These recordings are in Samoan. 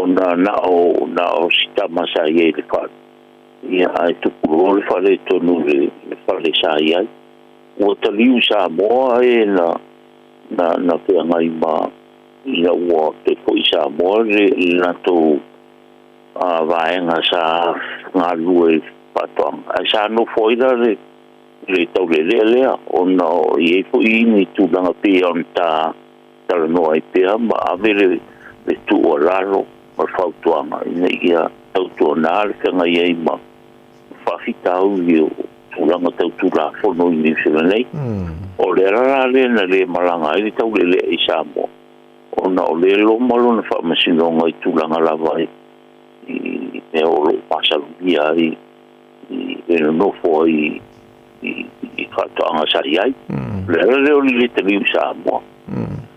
Ona na o si tama sa i ai i le fale, ia ae tupu loa le faaletonu i le fale sa i ai. Ua taliu i Samoa e na feagai ma ina ua toe foi i Samoa le latou vaega sa galulue i faatoaga. Ae sa nofo ai la le taulelea lea, ona e i ai foi ni tulaga pei ona ta talanoa ai pea ma ave le tuualalo ma le fautuaga ina ia tautuana le feagai ai ma faafitauli o tulaga tau tulafono i Niu Sila nei. O le ala la lea na le malaga ai le taulelea i Samoa, ona o lea loma lona faamasinoga i tulaga lava i mea o loo masalomia ai i le nonofo ai i faatoaga sa i ai. O le ala lea o le le taliu i Samoa.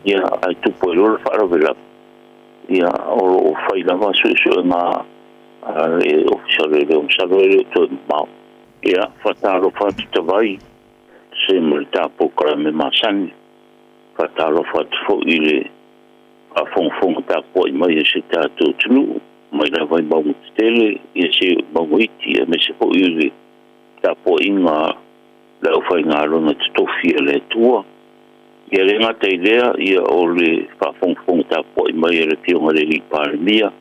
Ia, ae tupu ai loa le faalavelave. Ia, o lo o fai lava suesuega a le Ofisa o Leoleo, masalo e le o toe mamao. Ia, faatalofa atu Tavai, se ma le tatou kalame masani. Faatalofa atu foi i le faafogafoga tapuai mai a si o tatou atunuu, mai lava i mauga tetele, ia seia oo i mauga iti, aemaise foi o le tapuaiga a le aufaigaluega totofi a le Atua. Ia le gata i lea, ia o le faafogafoga tapuai mai a le Afioga i le Alii Palemia,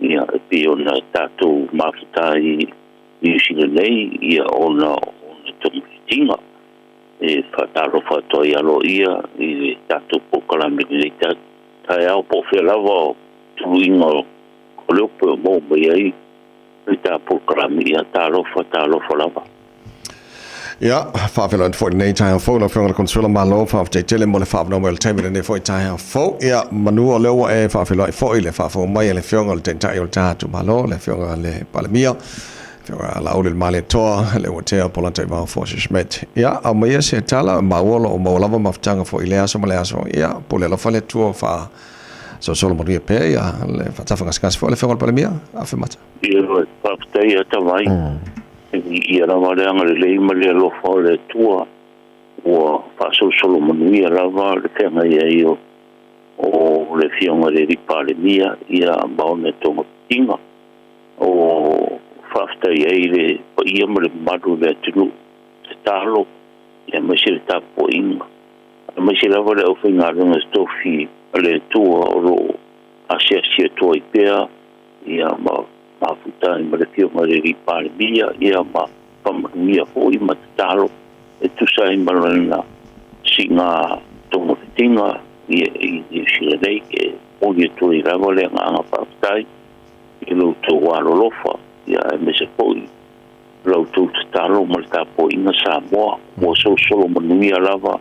ia e pei ona tatou mafuta ai i Niu Sila nei, ia ona o ona togafitiga. E faatalofa atu ai aloaia i le tatou polokalame i lenei taeao, po o fea lava o tuluiga o le ope o maua mai ai le ta polokalame. Ia talofa, talofa lava. Ia, faafeiloai atu foi lenei taeao fou lau Afioga i le Konesula. Malo faafetai tele mo le faaavanoa mai o le taimi i lenei foi taeao fou. Ia, manu o lea ua e faafeiloai foi i le faafofoga mai a le Afioga i le Taitai o le tatou Malo, le Afioga i le Palemia, Afioga Laauli le Malietoa, le ua tea Polataivao Fosi Schmidt. Ia, aumaia se tala, maua o lo o maua lava mafutaga foi i lea aso ma lea aso. Ia, pule alofa le Atua faasolosolo manuia pea ia le faatafagasegase foi a le Afioga i le Palemia. Afe mata. Ia, faafetai ia Tavai. Ia lava le agalelei ma le alofa o le Atua ua faasolosolo manuia lava le feagai ai o le Afioga i le Alii Palemia, ia ma ona togafitiga. O faafetai ai le paia ma le mamalu o le atunuu, tatalo ia aemaise le tapuaiga, aemaise lava le aufaigaluega totofi a le Atua o lo o asiasi atu ai pea, ia ma mafuta ai ma le Afioga i le Alii Palemia, ia ma faamanuia foi ma tatalo e tusa ai ma lona siiga togafitiga ia i Niu Sila nei. E momoli atu ai lava le agaga faafetai i lo outou alolofa, ia aemaise foi la outou tatalo ma le tapuaiga Samoa. Ua solosolo manuia lava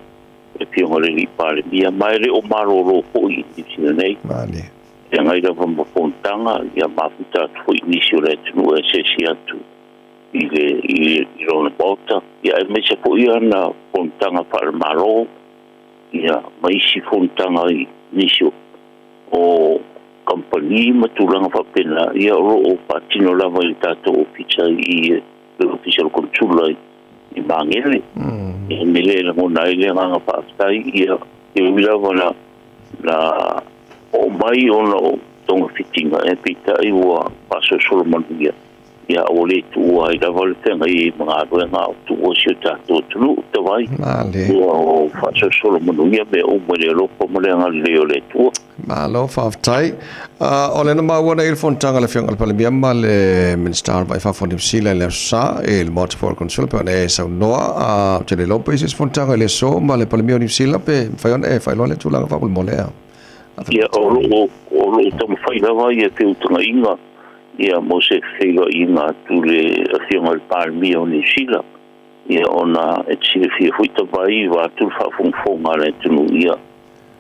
le Afioga i le Alii Palemia, ma e le o malolo foi i Niu Sila nei. Male. Feagai lava ma fonotaga, ia mafuta atu foi nisi o le atunuu e asiasi atu i lona maota, ia aemaise foi ana fonotaga faale-Malo, ia ma isi fonotaga i nisi o kamupani ma tulaga faapena, ia o lo o faatino lava i le tatou ofisa i le Ofisa o le Konesula i Magele. Ia me le lagona ai le agaga faafetai, ia e ui lava na oo mai ona o togafitiga, e peitai ua faasolosolo manuia, ia ua le tuua ai lava le feagai ai ma galuega o tuua si o tatou atunuu Tavai. Male. Ua o faasolosolo manuia mea uma i le alofa ma le agalelei o le Atua. Malo faafetai. O le na maua nei i le fonotaga a le Afioga i le Palemia ma le Minisita o le Vai i Fafo o Niu Sila i le Aso Sa i le Maota foi o le Konesula pe ona e saunoa, ou te le iloa pe i se isi fonotaga i le aso ma le Palemia o Niu Sila pe mafai ona e faailoa le tulaga faamolemole a. Ia, o lo o taumafai lava ia feutagaiga ia mo se feiloaiga atu le Afioga i le Palemia o Niu Sila, ia ona e te silafia foi Tavai vaeatu le faafogafoga a le atunuu, ia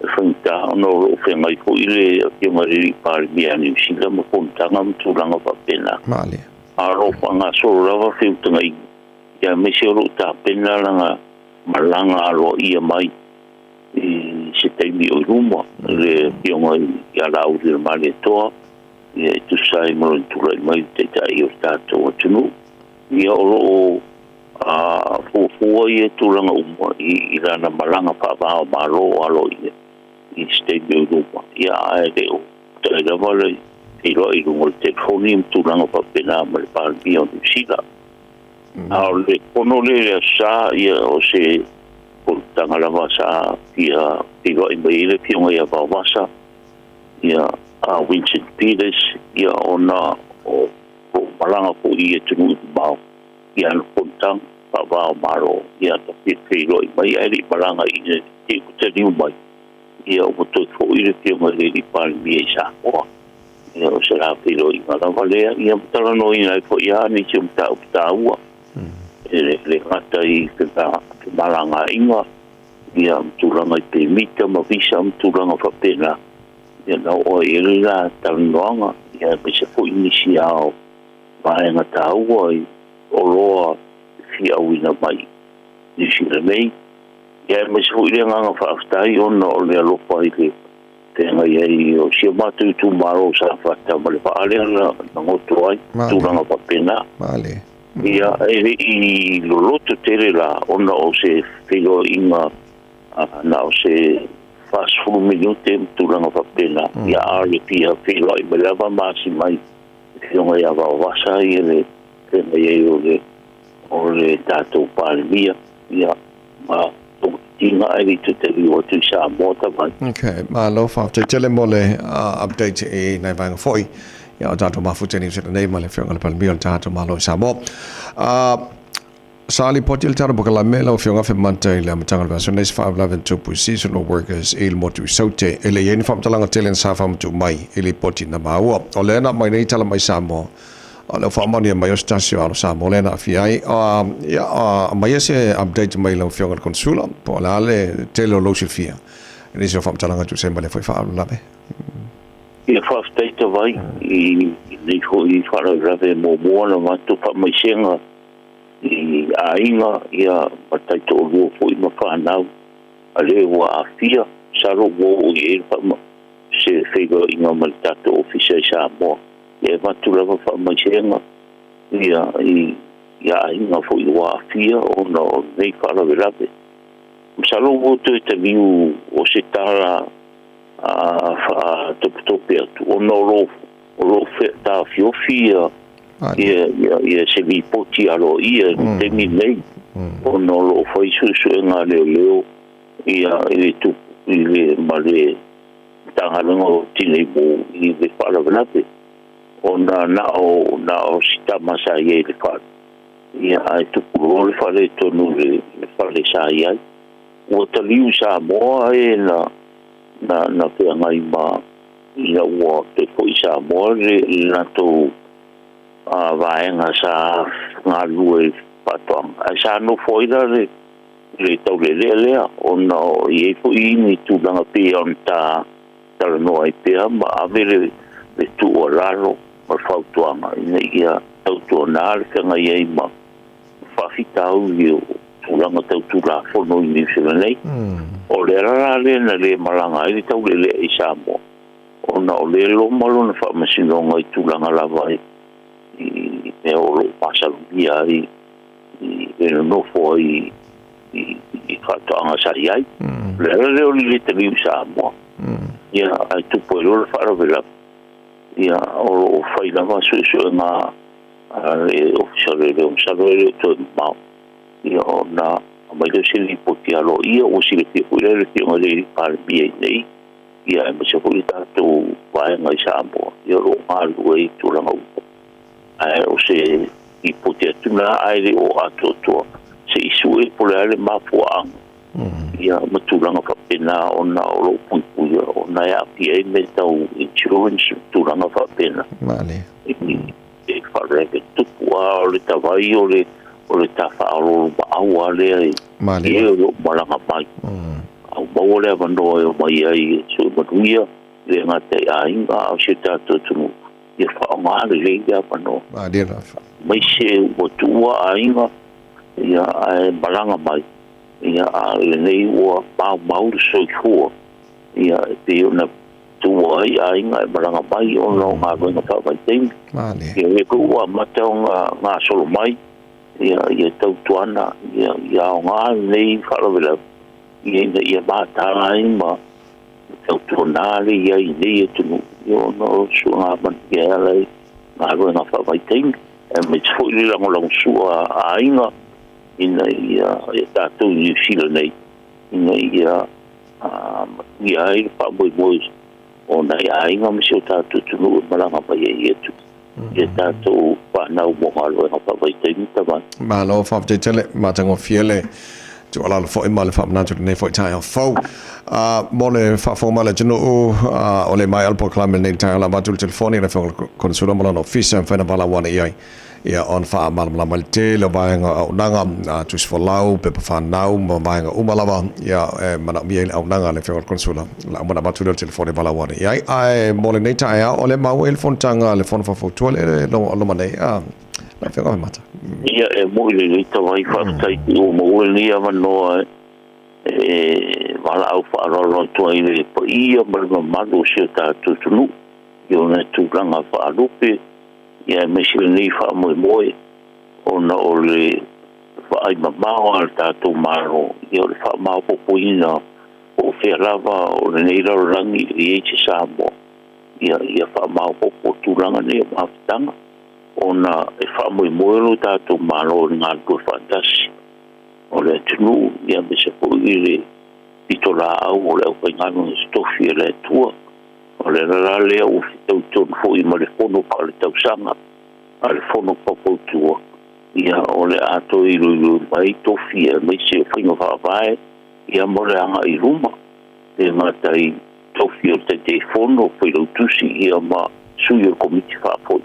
e faigata ona o lo o feagai foi le Afioga i le Alii Palemia a Niu Sila ma fonotaga ma tulaga faapena. Male. A o lo o faagasolo lava feutagaiga, ia aemaise o lo o tapena lana malaga aloaia mai i se taimi o i luma le Afioga ia Laauli le Malietoa, ia e tusa ai ma lona tulai mai le Taitai o le tatou atunuu. Ia o lo o fuafua ia tulaga uma i lana malaga faava o Malo aloaia i se taimi o i luma, ia ae le o tai lava le feiloai i luga o le telefoni ma tulaga faapena ma le Palemia o Niu Sila. A o le fono lea i le Aso Sa, ia o se fonotaga lava sa fia feiloai mai ai le Afioga ia Vaovasa, ia a Winston Peters, ia ona o lo o malaga foi i atunuu i mamao i ana fonotaga faava o Malo, ia ta fia feiloai mai ae le i malaga i le te i ua taliu mai, ia ua toe foi le Afioga i le alii Palemia i Samoa. Ia o se la feiloaiga lava lea, ia ma talanoaina ai foi lava nisi o mataupu taua, e le gata i femalagaaiga, ia ma tulaga i pemita ma visa ma tulaga faapena, ia na oo ai i ai le la talanoaga, ia aemaise foi nisi ao vaega taua i oloa e fia auina mai Niu Sila nei. Ia aemaise foi le agaga faafetai ona o le alofa i le feagai ai o si o matou itumalo o Safata ma le vaa lea na goto ai, tulaga faapena. Ia e le i loloto tele la ona o se feiloaiga na o se 40 minute ma tulaga faapena, ia a o le fia feiloai mai lava ma asi mai le Afioga ia Vaovasa ia le feagai ai o le tatou Palemia, ia ma togafitiga ae le i toe taliu atu i Samoa tavai. Okay, malo faafetai tele mo le update i nai vaega foi ia o tatou mafuta i Niu Sila nei ma le Afioga i le Palemia o le tatou Malo i Samoa. Sa lipoti le tatou polokalame lau Afioga Femanta i le amataga o le vaiaso nei se faalavelave na tupu i seasonal workers i le motu i Saute. E le i ai ni faamatalaga tele na sa faamatuu mai i lipoti na maua. O lea na aumai nei tala mai Samoa, o lea ua faamaonia mai o se tasi o alo Samoa lea na aafia ai. Ia, aumaia se update mai lau Afioga i le Konesula, po o le a le tele o lou silafia i nisi o faamatalaga e tusa ai ma lea foi faalavelave. Ia faafetai tavai i lenei foi faalavelave muamua na matou faamaisega i aiga ia ma taitoalua foi ma fanau a le ua aafia. Masalo ua oo i ai le se feiloaiga ma le tatou ofisa i Samoa, ia e avatu lava faamaisega ia i aiga foi ua aafia ona o lenei faalavelave. Masalo ua toe taliu o se tala faatopetope atu ona o lo o taofiofi ia se lipoti aloaia i le taimi lenei, ona o lo o fai suesuega a leoleo ia i le i le ma le Matagaluega o Tinei Mu i le faalavelave, ona na o si tama sa i ai i le fale, ia ae tupu loa le fale tonu i le fale sa i ai. Ua taliu i Samoa e na feagai ma ina ua toe foi i Samoa le latou vaega sa galulue i faatoaga, ae sa nofo ai la le taulelea lea, ona o i ai foi ni tulaga pei ona ta talanoa ai pea ma ave le tuualalo ma le fautuaga ina ia tautuana le feagai ai ma faafitauli o tulaga tau tulafono i Niu Sila nei. O le ala la lea na le malaga ai le taulelea i Samoa, ona o le loma lona faamasinoga i tulaga lava i mea o lo o masalomia ai i le nonofo ai i faatoaga sa i ai. O le ala lea o le le taliu i Samoa, ia ae tupu ai loa le faalavelave, ia o lo o fai lava suesuega a le ofisa o leoleo, masalo e le o toe mamao, ia ona aumai lea o se lipoti aloaia ua silafia foi la e le Afioga i le Palemia i nei, ia aemaise foi le tatou vaega i Samoa, ia o lo o galulue i tulaga uma. Ae o se lipoti atu na ae le o atoatoa se i sue po o le a le mafuaaga, ia ma tulaga faapena ona o lo o puipuia ona e aafia ai mea tau insurance ma tulaga faapena. E faalavelave tupu a o le tavai o le tafaaoloolomaau a lea i e o lo o malaga mai. Au maua le avanoa e omai ai e sue manuia le gata i aiga a o si o tatou atunuu, ia faaaoga lelei le avanoa. Mai se ua tuua aiga ia ae malaga mai, ia a lenei ua maumau le soifua, ia e pei ona tuua ai aiga e malaga mai ona o galuega faavaitaimi. Ia lea foi ua amata ona gasolo mai, ia tautuana, ia aoga lenei faalavelave, ia ina ia matala ai ma tautuana le i ai i nei atunuu Ia ona o suaga manuia e ala i galuega faavaitaimi, aemaise foi le lagolagosua a aiga ina ia ia tatou i Niu Sila nei, ina ia manuia ai le faamoemoe o nai aiga ma si o tatou atunuu e malaga mai ai atu ia tatou fanau mo galuega faavaitaimi tavai. Malo, faafetai tele, matagofie le tuualalo foi ma le faamanatu i lenei foi taeao fou. Mo le faafofoga mai a le atunuu, o le maea o le polokalame i lenei taeao, o le a avatu le telefoni i le Afioga i le Konesula ma lona ofisa e mafai ona valaau ane i ai, ia ona faamalamalama ai le tele o vaega o auaunaga, tusi folau, pepa fanau ma vaega uma lava ia e manaomia ai le auaunaga a le Afioga i le Konesula. O le a uma ona avatu lea o le telefoni e valaau ane i ai. Ae mo lenei taeao, o lea e maua i le fonotaga a le Fono Faufautua lea e loma nei, lau Afioga Mata. Ia, e moi lelei tavai, faafetai ua maua lenei avanoa e valaau faaaloalo atu ai i le paia ma le mamalu o si o tatou atunuu i ona tulaga faalupe, ia aemaise lenei faamoemoe ona o le vaai mamao a le tatou Malo, ia o le faamaopoopoina po o fea lava o lenei lalolagi e i ai se Samoa, ia faamaopoopo tulaga nei o mafutaga, ona e faamoemoe lo tatou Malo i le galulue faatasi o le atunuu, ia aemaise foi i le pitolaau o le aufaigaluega totofi a le Atua. O le ala la lea ua fitaitonu foi ma le fono faaletausaga a le Fono Faufautua, ia o le a toe iloilo mai tofi aemaise o faiga faavae ia mo le agai i luma, e gata i tofi o le Taitaifono, Failautusi ia ma sui o le Komiti Faafoe.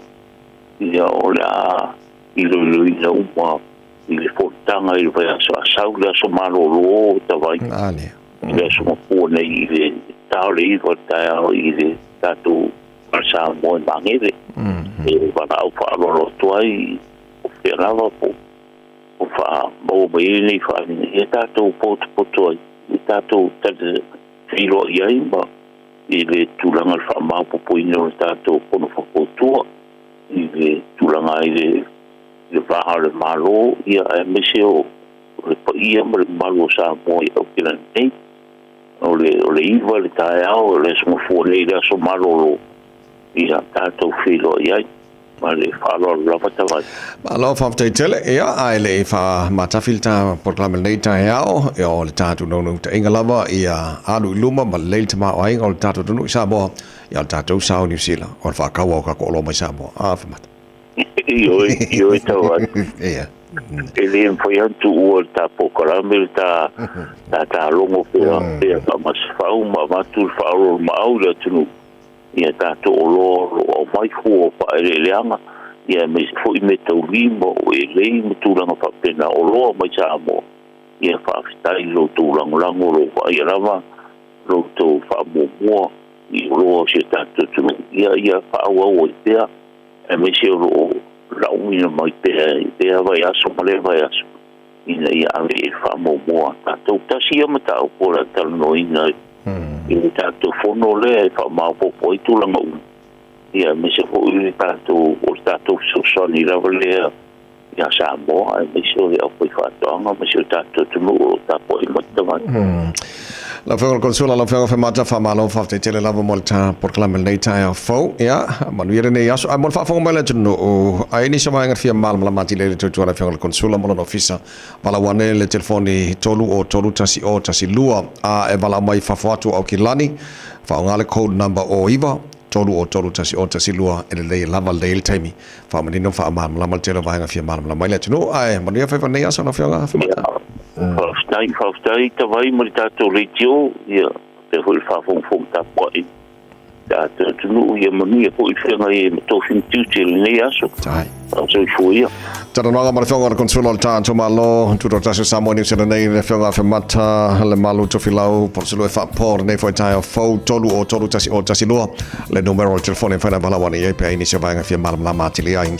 Ia o le a iloiloina uma i le fonotaga i le vaiaso a sau, le aso malolo tavai, i le aso mapua nei i le ta o le 9 o le taeao i le tatou Fale Samoa i Magele. E valaau faaaloalo atu ai o fea lava po o faamaua mai ai lenei faaaliga, ia tatou potopoto ai, ia tatou feiloai ai ma i le tulaga o le faamaopoopoina o le tatou Fono Faufautua i le tulaga i le va o le Malo, ia aemaise o le paia ma le mamalu o Samoa i Aukilani nei. O le 9 le taeao o le aso mafua nei, le aso malolo, ia tatou feiloai ai ma le faaaloalo lava tavai. Malo, faafetai tele. Ia, ae le i faamatafi le ta polokalame i lenei taeao, ia o le tatou naunautaiga lava ia alu i luma ma lelei le tamaoaiga o le tatou atunuu i Samoa, ia o le tatou sao i Niu Sila, o le faakaua o tatou oloa mai Samoa. A, Famata. Ioe, ioe tavai. Ia. E le mafai lava ona tuua le ta polokalame le ta ta logo pea pea faamasefau ma avatu le faaoloolomaau i le atunuu, ia tatou oloa o lo o aumai fua o faaeleeleaga, ia aemaise foi meataulima o elei ma tulaga faapena oloa mai Samoa. Ia faafetai i lo outou lagolago, o lo o vaaia lava lo outou faamuamua i oloa o si o tatou atunuu. Ia faaauau ai pea, aemaise o lo o lauina mai pea i lea vaiaso ma lea vaiaso, ina ia ave i le faamuamua a tatou. Tasi ia mataupu o le a talanoaina i le tatou fono lea e faamaopoopo ai tulaga uma, ia aemaise foi le tatou o le tatou fesoasoani lava lea ia Samoa, aemaise o le aufaifaatoaga ma si o tatou atunuu o lo o tapuai mai tavai. Lau Afioga i le Konesula, lau Afioga Famata, faamalo, faafetai tele lava mo le ta polokalame i lenei taeao fou. Ia, manuia lenei aso. Ae mo le faafofoga mai a le atunuu, a i ai nisi o vaega e fia malamalama atili ai le tautua a le Afioga i le Konesula ma lona ofisa, valaau ane le telefoni 3 o 3 1 o 1 2, a e valaau mai fafo atu o Aukilani, faaaoga le code number o 9 3 o 3 1 o 1 2, e lelei lava lelei ai le taimi faamanino ma faamalamalama le tele o vaega fia malamalama ai le atunuu. Ae manuia faiva i lenei aso, lau Afioga Famata. Faafetai, faafetai tavai ma le tatou leitio, ia faapea foi le faafogafoga tapuai tatou atunuu, ia manuia foi le feagai ai ma tofi ma tiute i lenei aso. Soifua ia. Talanoaga ma le Afioga i le Konesula o le Tatou Malo, Tutoatasi o Samoa i Niu Sila nei, le Afioga a Famata Lemalu Tofilau Polosulu e faapo lenei foi taeao fou 3 o 3 1 o 1 2 le numera o le telefoni e mafai ona valaau ane i ai pe a i ai nisi o vaega e fia malamalama atili ai.